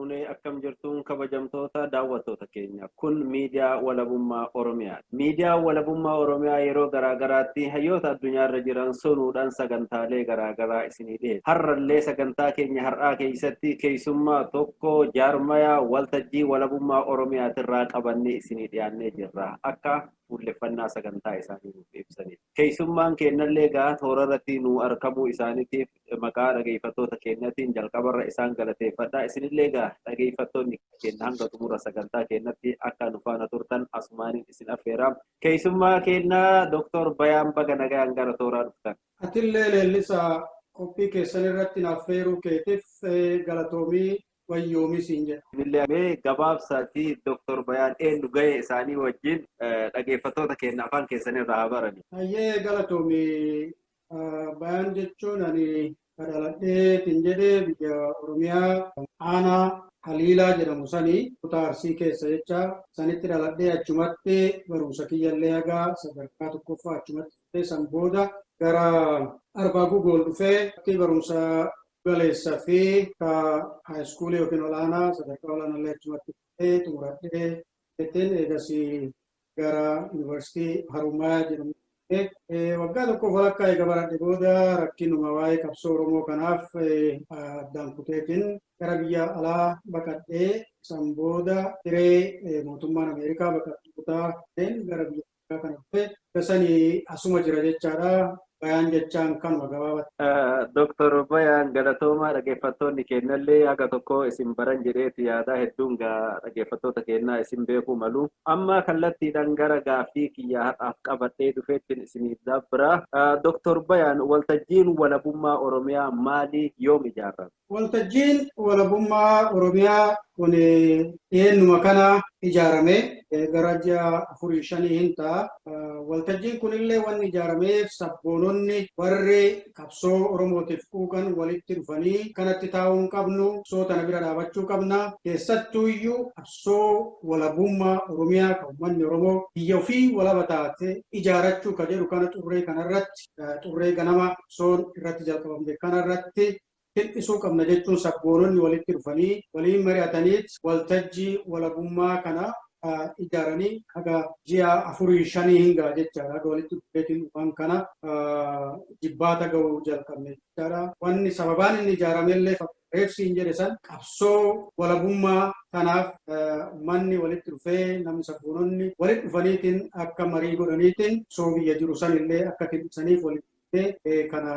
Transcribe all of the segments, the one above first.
Fuunee akkam jirtuun kabajamtoota daawwattoota keenya. Kun miidiyaa Walabummaa Oromiyaa. Miidiyaa Walabummaa Oromiyaa yeroo garaagaraatti hayyoota addunyaarra jiran sonuudhaan sagantaalee garaagaraa isinii dhiyeessa. Har'allee sagantaa keenya har'aa keessatti keessummaa tokko jaarmayaa waltajjii Walabummaa Oromiyaatirraa qabannee isinii dhiyaannee jirra. Akka fuulleffannaa sagantaa isaanii nuuf ibsaniif. Keessummaan keenyallee egaa toora irratti nu argamuu isaaniitiif maqaa dhageeffattoota keenyatiin jalqabarra isaan galateeffadha. Isinillee egaa dhageeffattoonni keenya hanga xumura sagantaa keenyatti akka nu faana turtan asumaaniin isin affeera. Keessummaa keenya Dooktor Bayaan baga nagaan gara tooraa dhuftan. Atillee leellisaa qophii keessan irratti na affeeruu keetiif galatoomii wayyoomii siin jedha. Isinillee mee gabaabsaatii Dooktor Bayaan eenyu gahee isaanii wajjin dhageeffattoota keenya afaan keessanirraa haa barani. Hayyee galatoomii Bayaan jechuun ani dhaladhee jedhee biyya Oromiyaa aanaa Haliilaa jedhamu sanii kutaa Arsii keessa jecha sanitti dhaladhee achumatti barumsa kiyyallee hagaa sadarkaa tokkoffaa achumatti san booda gara Arbaa Gugool dhufee barumsa galeessaa fi ka haayiskuulii yookiin olaanaa sadarkaa olaanaallee achumatti xumuradhee ittiin eegasii gara yuunivarsiitii Haromaayaa jedhamu waggaa tokko walakkaa eega baradhe booda rakkinuma waa'ee qabsoo Oromoo kanaaf addaan kuteetiin gara biyya alaa baqadhee san booda hiree mootummaan Ameerikaa baqattootaa gara biyya alaa kana dhufe sanii asuma jira jechaadha. Bayaan jechaan kanuma gabaabatti. Dooktor Bayaan galatoomaa dhaggeeffattoonni keenyallee haga tokko isin baran jedheeti yaadaa hedduun dhaggeeffattoota keenyaa isin beekuu malu. Amma kallattiidhaan gara gaaffii kiyyaa har'aaf qabadhee dhufeettiin isiniif dabbira. Dooktor Bayaan waltajjiin walabummaa Oromiyaa maali yoom ijaarame? Waltajjiin walabummaa Oromiyaa kun dhiyeennuma kana ijaarame gara ji'a 4-5 hin ta'a. Waltajjiin kunillee wanni ijaarameef sabboononni warri qabsoo Oromootiif quuqan walitti dhufanii kanatti taa'uu hin qabnu, qabsoo tana bira dhaabachuu qabna. Keessattuuyyuu qabsoo walabummaa Oromiyaa kan uummanni Oromoo biyya ofii walaba taate ijaarachuu ka jedhu kana xurree kanarratti xurree ganama qabsoon irratti jalqabamte kanarratti hir'isuu qabna jechuun sabboononni walitti dhufanii waliin mari'ataniit waltajjii walabummaa kana ijaaranii haga ji'a 4-5 hin ga'a jechaadha. Haga walitti dhufeetiin dhufan kana jibbaata ga'uu jalqabne jechaadha. Wanni sababaan inni ijaaramellee reefsiin jedhe san qabsoo walabummaa kanaaf uummanni walitti dhufee namni sabboononni walitti dhufaniitiin akka marii godhaniitiin soo biyya jiru sanillee akka hir'isaniif walitti dhufee kana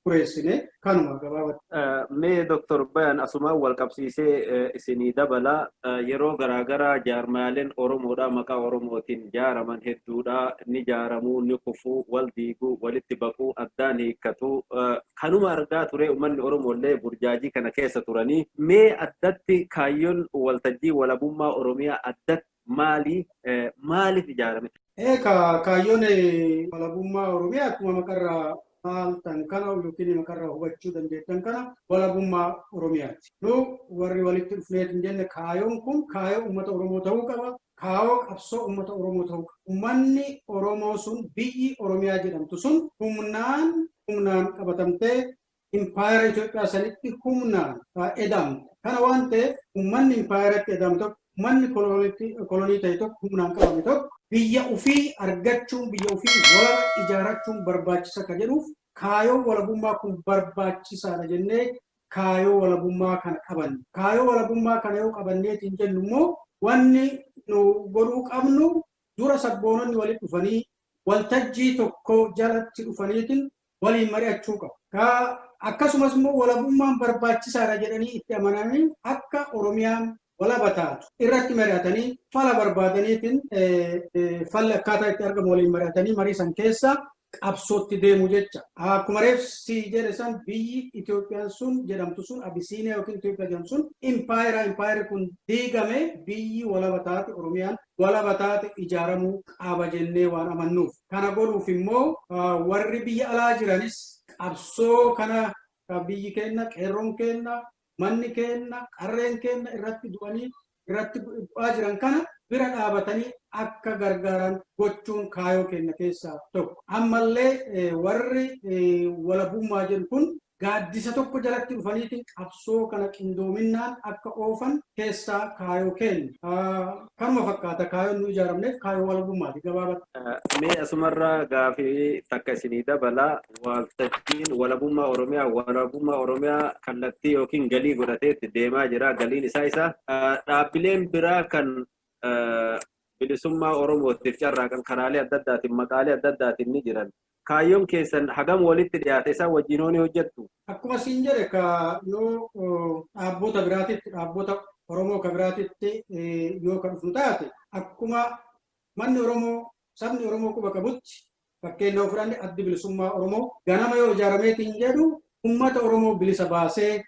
kureessine kanuma gabaabatti. Mee Dooktor Bayaan asumaan wal qabsiisee isinii dabala yeroo garaagaraa jaarmaaleen Oromoodhaa maqaa Oromootiin jaaraman hedduudha ni jaaramuu ni kufuu wal diiguu walitti baquu addaan hiikkatu kanuma argaa ture uummanni Oromoollee burjaajii kana keessa turanii mee addatti kaayyoon waltajjii walabummaa Oromiyaa addatti maali maaliif ijaarame? Egaa kaayyoon walabummaa Oromiyaa akkuma maqarraa maaltan kana yookiin maqarraa hubachuu dandeettan kana walabummaa Oromiyaati. Nu warri walitti dhufneet hin jenne kaayoon kun kaayoo uummata Oromoo ta'uu qaba. Kaayoo qabsoo uummata Oromoo ta'uu qaba. Uummanni Oromoo sun biyyi Oromiyaa jedhamtu sun humnaan qabatamtee impaayera Itoophiyaa sanitti humnaan edamte. Kana waan ta'eef uummanni impaayeratti edamu tokko uummanni kolonii ta'e tokko humnaan qabame tokko biyya ofii argachuun biyya ofii walaba ijaarrachuun barbaachisa ka jedhuuf kaayoo walabummaa kun barbaachisaadha jennee kaayoo walabummaa kana qabanne. Kaayoo walabummaa kana yoo qabanneetiin jennu immoo wanni nu godhuu qabnu dura sabboononni walitti dhufanii waltajjii tokko jalatti dhufaniitiin waliin mari'achuu qabu. Akkasumas immoo walabummaan barbaachisaadha jedhanii itti amananii akka Oromiyaan walaba taatu irratti mari'atanii fala barbaadaniitiin falli akkaataa itti argamu waliin mari'atanii marii san keessa qabsootti deemu jecha. Akkuma reefsi jedhe san biyyi Itoophiyaan sun jedhamtu sun Abisiiniyaa yookiin Itoophiyaa jedhamtu sun impaayera kun diigame biyyi walaba taate Oromiyaan walaba taate ijaaramuu qaba jennee waan amannuuf. Kana godhuuf immoo warri biyya alaa jiranis qabsoo kana biyyi keenya qeerroon keenya manni keenya qarreen keenya irratti du'anii irratti du'aa jiran kana bira dhaabatanii akka gargaaran gochuun kaayoo keenya keessaa tokko. Ammallee warri walabummaa jedhu kun gaaddisa tokko jalatti dhufaniitiin qabsoo kana qindoominaan akka oofan keessaa kaayoo kenna. Kanuma fakkaata kaayoon nu ijaaramneef kaayoo walabummaati gabaabatti. Mee asumarraa gaafii takka isinii dabala. Waltajjiin walabummaa Oromiyaa kallattii yookiin galii godhateetti deemaa jira. Galiin isaa isa dhaabbileen biraa kan bilisummaa Oromootiif carraaqan karaalee adda addaatiin maqaalee adda addaatiin ni jiran. Kaayyoon keessan hagam walitti dhiyaate isaan wajjin hoo ni hojjettu? Akkuma siin jedhe ka yoo dhaabbota biraatitti dhaabbota Oromoo ka biraatitti yoo ka dhufnu taate akkuma manni Oromoo sabni Oromoo quba qabutti fakkeenya yoo fudhanne addi bilisummaa Oromoo ganama yoo ijaarameetiin jedhu uummata Oromoo bilisa baasee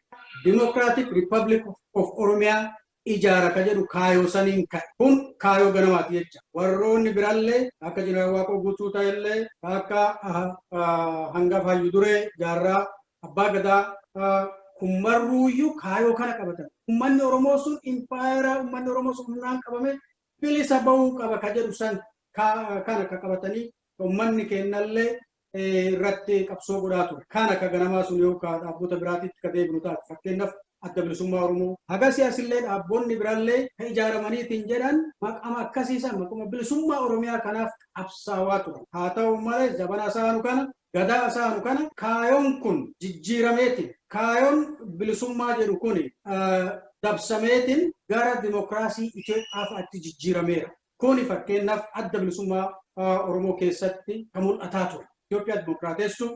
Democratic Republic of Oromiyaa ijaara ka jedhu kaayoo saniin ka'e. Kun kaayoo ganamaati jecha. Warroonni birallee akka Jeneraal Waaqoo Guutuu ta'ellee akka hangafa Hayyuu Duree Jaarraa Abbaa Gadaa kun marruuyyuu kaayoo kana qabatan. Uummanni Oromoo sun impaayera uummanni Oromoo sun humnaan qabame bilisa bahuu qaba ka jedhu san kana ka qabatanii uummanni kennallee irratti qabsoo godhaa ture. Kana ka ganamaa sun yoo ka dhaabbota biraatitti ka deebinu taate fakkeenyaaf adda bilisummaa Oromoo. Haga siyaasillee dhaabbonni birallee kan ijaaramaniitiin jedhan maqama akkasiisan maqama bilisummaa Oromiyaa kanaaf qabsaawaa turan. Haa ta'u malee jabana isaanu kana gadaa isaanu kana kaayoon kun jijjiirameetiin kaayoon bilisummaa jedhu kun dabsameetiin gara dimokiraasii Itoophiyaa fa'aatti jijjiirameera. Kuni fakkeenyaaf adda bilisummaa Oromoo keessatti kan mul'ataa ture. Itoophiyaa dimokiraatessu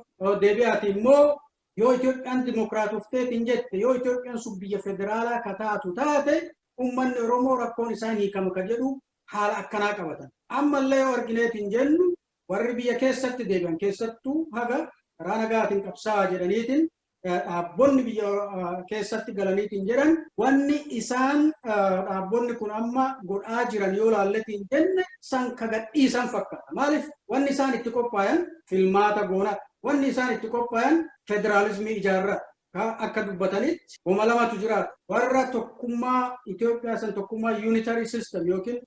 deebi'aati immoo yoo Itoophiyaan dimokiraatofteetiin jette yoo Itoophiyaan sun biyya federaalaa ka taatu taate uummanni Oromoo rakkoon isaan hiikama ka jedhu haala akkanaa qabatan. Ammallee yoo argineetiin jennu warri biyya keessatti deebi'an keessattuu haga karaa nagaatiin qabsaa'aa jedhaniitiin dhaabbonni biyya keessatti galaniitiin jedhan wanni isaan dhaabbonni kun amma godhaa jiran yoo laalletiin jenne san ka gadhiisan fakkaata. Maaliif wanni isaan itti qophaayan filmaata goonaa. Wanni isaan itti qophaayan federaalismii ijaarraa akka dubbatanitti homa lamatu jiraata. Warra tokkummaa Itoophiyaa san tokkummaa unitary system yookiin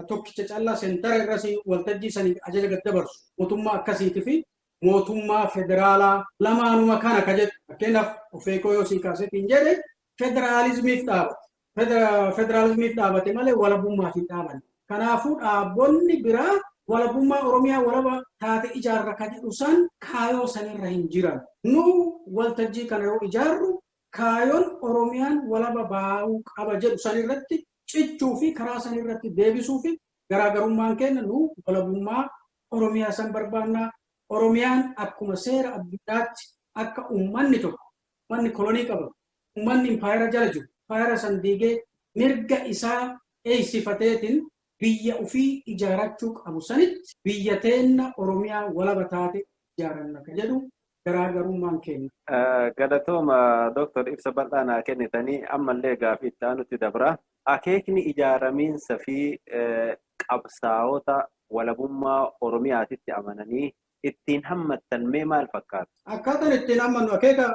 tokkicha callaa seentara irras waltajjii sanii ajaja gad dabarsu mootummaa akkasiitii fi mootummaa federaalaa lamaanuma kana ka jedhu fakkeenyaaf ofeekoo yoo sii kaasetiin jedhe federaalismiif dhaabate. Federaalismiif dhaabate malee walabummaaf hin dhaabanne. Kanaafuu dhaabbonni biraa walabummaa Oromiyaa walaba taate ijaarra ka jedhu san kaayoo sanirra hin jiran. Nu waltajjii kana yoo ijaarru kaayoon Oromiyaan walaba baa'uu qaba jedhu sanirratti cichuu fi karaa sanirratti deebisuu fi garaagarummaan keenya nu walabummaa Oromiyaa san barbaannaa. Oromiyaan akkuma seera addunyaatti akka uummanni tokko uummanni kolonii qabu uummanni impaayera jala jiru impaayera san diigee mirga isaa eeysifateetiin biyya ofii ijaarachuu qabu sanitti biyya teenna Oromiyaa walaba taate ijaaranna ka jedhu garaagarummaan keenya. Galatooma Dooktor ibsa bal'aa naa kennitanii ammallee gaafii itti aanutti dabra. Akeekni ijaaramiinsa fi qabsaa'ota walabummaa Oromiyaatitti amananii ittiin hammattan mee maal fakkaata? Akkaataan ittiin hammannu akeeka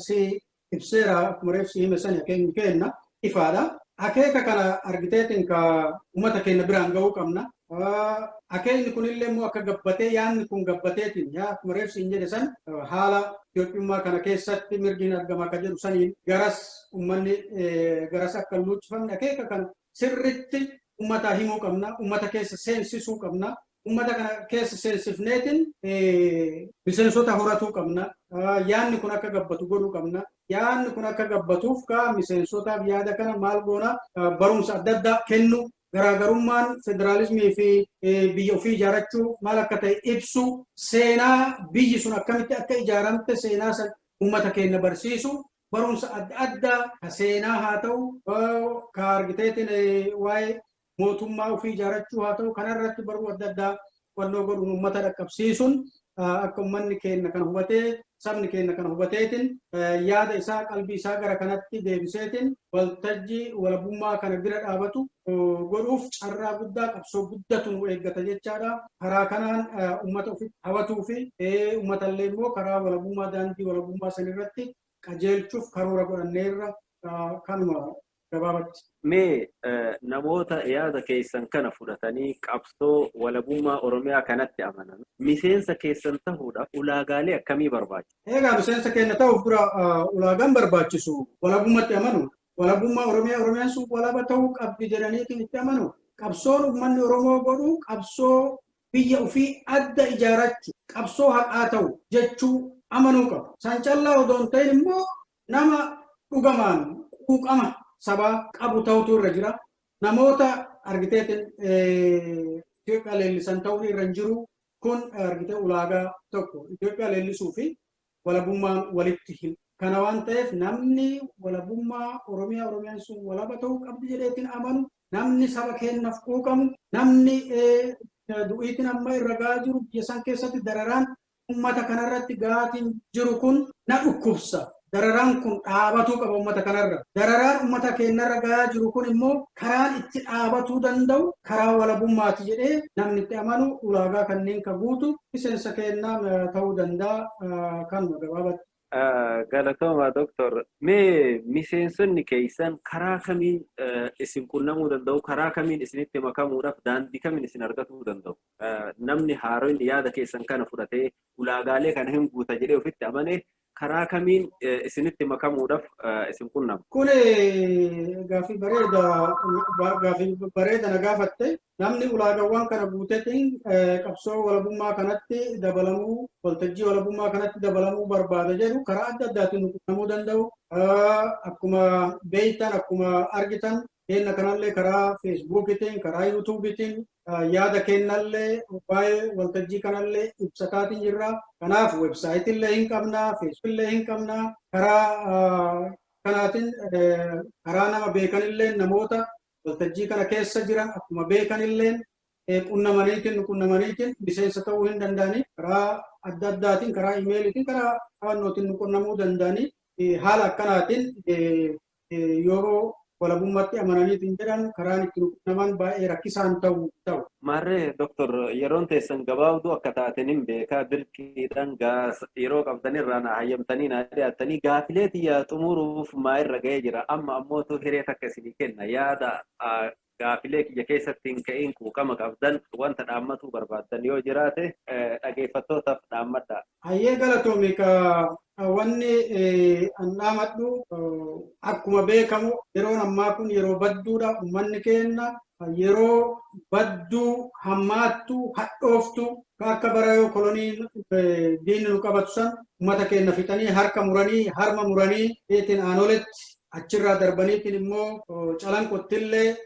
si ibseera akkuma reefsi hime sani akeekni kenna ifaadha. Akeeka kana argiteetiin ka uummata keenya biraan ga'uu qabna. Akeekni kunillee immoo akka gabbatee yaadni kun gabbateetiin yaa akkuma reefsi hin jedhe san haala Itoophiyummaa kana keessatti mirgi hin argama akka jedhu saniin garas uummanni garas akka hin luuccifamne akeeka kana sirritti uummataa himuu qabna. Uummata keessa seensisuu qabna. Uummata kana keessa seensifneetiin miseensota horatuu qabna. Yaadni kun akka gabbatu godhuu qabna. Yaadni kun akka gabbatuuf ka miseensotaaf yaada kana maal goona barumsa adda addaa kennu garaagarummaan federaalismii fi biyya ofii ijaarachuu maal akka ta'e ibsu seenaa biyyi sun akkamitti akka ijaaramte seenaa san uummata keenya barsiisu barumsa adda addaa ka seenaa haa ta'u ka argiteetiin waa'ee mootummaa ofii ijaarachuu haa ta'u kanarratti baruu adda addaa hubannoo godhuun uummata dhaqqabsiisuun akka uummanni keenya kana hubatee sabni keenya kana hubateetiin yaada isaa qalbii isaa gara kanatti deebiseetiin waltajjii walabummaa kana bira dhaabatu godhuuf carraa guddaa qabsoo guddatu nu eeggata jechaadha. Karaa kanaan uummata ofitti hawatuu fi uummatallee immoo karaa walabummaa daandii walabummaa sanirratti qajeelchuuf karoora godhanneerra kanuma Gabaabatti. Mee namoota yaada keessan kana fudhatanii qabsoo walabummaa Oromiyaa kanatti amanan miseensa keessan ta'uudhaaf ulaagaalee akkamii barbaachisu? Egaa miseensa keenya ta'uuf dura ulaagaan barbaachisu walabummaatti amanu. Walabummaa Oromiyaa, Oromiyaan sun walaba ta'uu qabdi jedhaniitiin itti amanu. Qabsoon uummanni Oromoo godhu qabsoo biyya ofii adda ijaarachuu, qabsoo haqaa ta'u jechuu amanuu qabu. San callaa odoo hin ta'in immoo nama dhugamaan quuqama sabaa qabu ta'utu irra jira. Namoota argiteetiin Itoophiyaa leellisan ta'uun irra hin jiru. Kun argitee ulaagaa tokko. Itoophiyaa leellisuu fi walabummaan walitti hin. Kana waan ta'eef namni walabummaa Oromiyaa, Oromiyaan sun walaba ta'uu qabdi jedheetiin amanu, namni saba keenyaaf quuqamu, namni du'iitiin amma irra gahaa jiru biyya san keessatti dararaan uummata kanarratti gahaatiin jiru kun na dhukkubsa. Dararaan kun dhaabatuu qaba uummata kanarra. Dararaan uummata keenyarra gahaa jiru kun immoo karaan itti dhaabatuu danda'u karaa walabummaati jedhee namni itti amanu ulaagaa kanneen ka guutu miseensa keenyaa ta'uu danda'a kanuma gabaabatti. Galatooma Doktor. Mee miseensonni keessan karaa kamiin isin qunnamuu danda'u? Karaa kamiin isinitti makamuudhaaf daandii kamiin isin argatuu danda'u? Namni haaroon yaada keessan kana fudhatee ulaagaalee kana hin guuta jedhee ofitti amane karaa kamiin isinitti makamuudhaaf isin qunnama? Kun gaaffii bareeda na gaafatte. Namni ulaagaawwan kana guuteetiin qabsoo walabummaa kanatti dabalamuu, waltajjii walabummaa kanatti dabalamuu barbaada jedhu karaa adda addaatiin nu qunnamuu danda'u. Akkuma beektan, akkuma argitan keenya kanallee karaa feesbuukiitiin, karaa yuutuubiitiin yaada kennallee waa'ee waltajjii kanallee ibsataatiin jirra. Kanaaf websaayitillee hin qabna, feesbuukillee hin qabna. Karaa kanaatiin karaa nama beekanillee namoota waltajjii kana keessa jiran akkuma beekanillee qunnamaniitiin miseensa ta'uu hin danda'ani. Karaa adda addaatiin, karaa imeeliitiin, karaa to'annootiin nu qunnamuu danda'ani. Haala akkanaatiin yeroo walabummaatti amananiitiin jedhan karaan itti qunnaman baay'ee rakkisaan ta'u. Maarree Doktor, yeroon teessan gabaabduu akka taateen hin beekaa dirqiidhaan yeroo qabdanirraa na hayyamtanii na dhiyaattanii gaafilee tiyya xumuruuf maa irra ga'ee jira. Amma ammoo hiree takka isinii kenna yaada gaafilee kiyya keessatti hin ka'in quuqama qabdan wanta dhaammatuu barbaaddan yoo jiraate dhageeffattootaaf dhaammadha. Hayyee galatoomi ka wanni an dhaamadhu akkuma beekamu yeroon ammaa kun yeroo badduudha. Uummanni keenya yeroo badduu hammaattu hadhooftu akka bara yoo kolonii diinni nu qabatu san uummata keenya fixanii harka muranii harma muranii ittiin aanoletti achirraa darbaniitiin immoo calanqottillee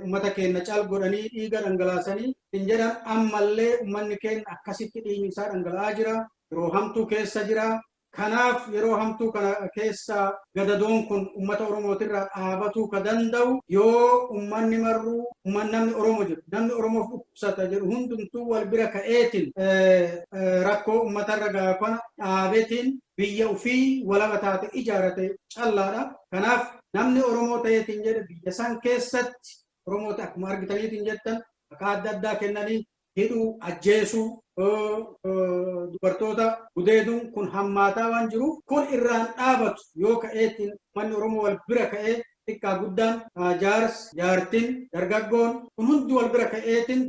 uummata keenya cal godhanii dhiiga dhangalaasanii hin jedhan ammallee uummanni keenya akkasitti dhiigni isaa dhangala'aa jira. Yeroo hamtuu keessa jira. Kanaaf yeroo hamtuu kana keessa gadadoon kun uummata Oromootirraa dhaabatuu ka danda'u yoo uummanni marruu namni Oromoo jedhu namni Oromoof dhukkubsata jedhu hundumtuu wal bira ka'eetiin rakkoo uummatarra gahaa kana dhaabeetiin biyya ofii walaba taate ijaarate callaadha. Kanaaf namni Oromoo ta'eetiin jedhe biyya san keessatti Oromoota akkuma argitaniitiin jettan maqaa adda addaa kennanii hidhuu, ajjeesuu, dubartoota gudeeduun kun hammaataa waan jiruuf kun irraan dhaabatu yoo ka'eetiin uummanni Oromoo wal bira ka'ee xiqqaa guddaan jaarsi, jaartiin, dargaggoon kun hundi wal bira ka'eetiin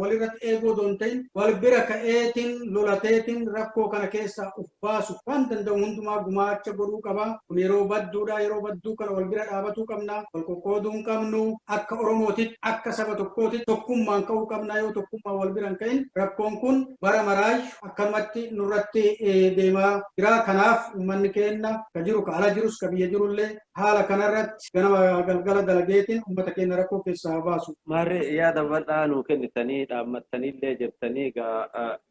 walirratti eeguu osoo hin ta'in wal bira ka'eetiin lolateetiin rakkoo kana keessaa of baasu waan danda'u hundumaa gumaacha godhuu qaba. Kun yeroo badduudha. Yeroo badduu kana wal bira dhaabatuu qabna. Wal qoqqooduu hin qabnu. Akka Oromootitti, akka saba tokkootitti tokkummaan ka'uu qabna. Yoo tokkummaan wal bira hin ka'in rakkoon kun bara maraayyu akkanumatti nurratti deemaa jira. Kanaaf uummanni keenya ka jiru ka ala jirus ka biyya jirullee haala kanarratti ganama galgala dalageetiin uummata keenya rakkoo keessaa baasu. Maarree yaada bal'aa nuu kennitanii dhaammattaniillee jirtanii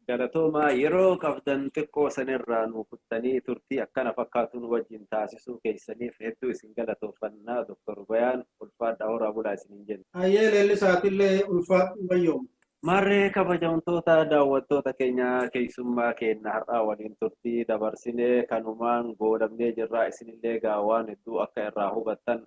galatoomaa yeroo qabdan xiqqoo sanirraa nuu kuttanii turtii akkana fakkaatu nu wajjin taasisuu keessaniif hedduu isin galatoofannaa Doktor Bayaan ulfaadhaa horaa bulaa isiniin jenna. Hayyee leellisaatillee ulfaadhu wayyooma. Maarree kabajamtoota daawwattoota keenya keessummaa keenya har'aa waliin turtii dabarsinee kanumaan goolabnee jirraa isinillee egaa waan hedduu akka irraa hubattan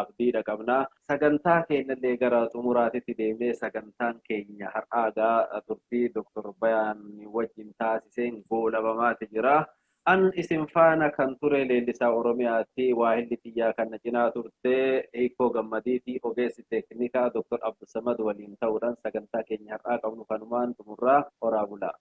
abdiidha qabna. Sagantaa keenyallee gara xumuraatitti deemnee sagantaan keenya har'aa egaa turtii Doktor Bayaan wajjin taasiseen goolabamaati jira. An isin faana kan ture Leellisaa Oromiyaatti, waahilli xiyyaa kan na cinaa turte Hiikoo Gammadiiti, ogeessi teeknikaa Dr. Abdulsamad waliin ta'uudhaan sagantaa keenya har'aa qabnu kanumaan xumurraa. Horaa bulaa.